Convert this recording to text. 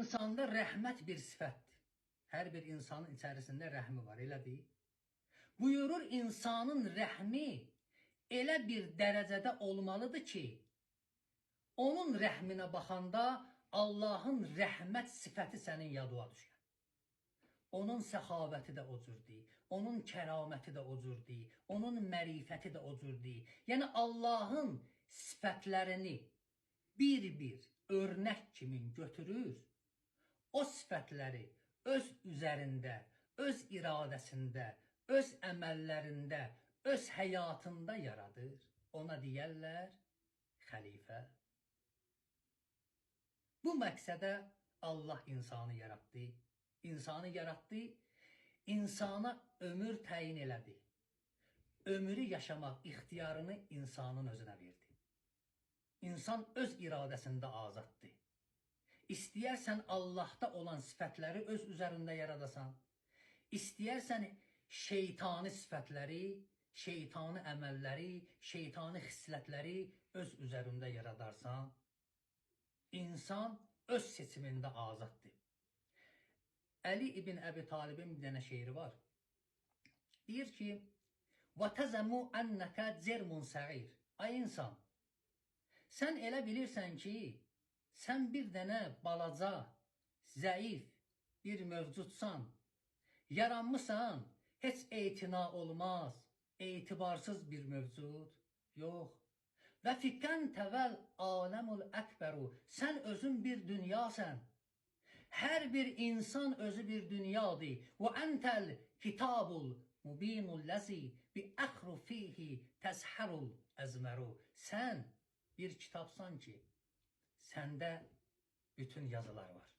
İnsanda rəhmət bir sifətdir. Hər bir insanın içərisində rəhmi var, elə deyil? Buyurur, insanın rəhmi elə bir dərəcədə olmalıdır ki, onun rəhminə baxanda Allahın rəhmət sifəti sənin yadıva düşər. Onun səxavəti də o cürdür, onun kəraməti də o cürdür, onun mərifəti də o cürdür. Yəni Allahın sifətlərini bir-bir örnək kimi götürür, o sifətləri öz üzərində, öz iradəsində, öz əməllərində, öz həyatında yaradır. Ona deyərlər xəlifə. Bu məqsədə Allah insanı yaratdı. İnsanı yaratdı, insana ömür təyin elədi. Ömrü yaşamaq ixtiyarını insanın özünə verdi. İnsan öz iradəsində azaddır. İstəyərsən Allahda olan sifətləri öz üzərində yaradasan, istəyərsən şeytani sifətləri, şeytani əməlləri, şeytani xislətləri öz üzərində yaradarsan. İnsan öz seçimində azaddır. Əli ibn Əbi Talibin bir dənə şeiri var. Deyir ki: "Və təzəmu ennəkə cermun səğir." Ay insan, sən elə bilirsən ki, sən bir dənə balaca, zəif bir mövcudsan, yaranmısan, heç etina olmaz, etibarsız bir mövcud. Yox. Və fikən təvəl aləmul əkbəru. Sən özün bir dünyasan. Hər bir insan özü bir dünyadır. Və entəl kitabul mubinul ləzi bi əxrufihi təzhərul əzməru. Sən bir kitabsan ki, səndə bütün yazılar var.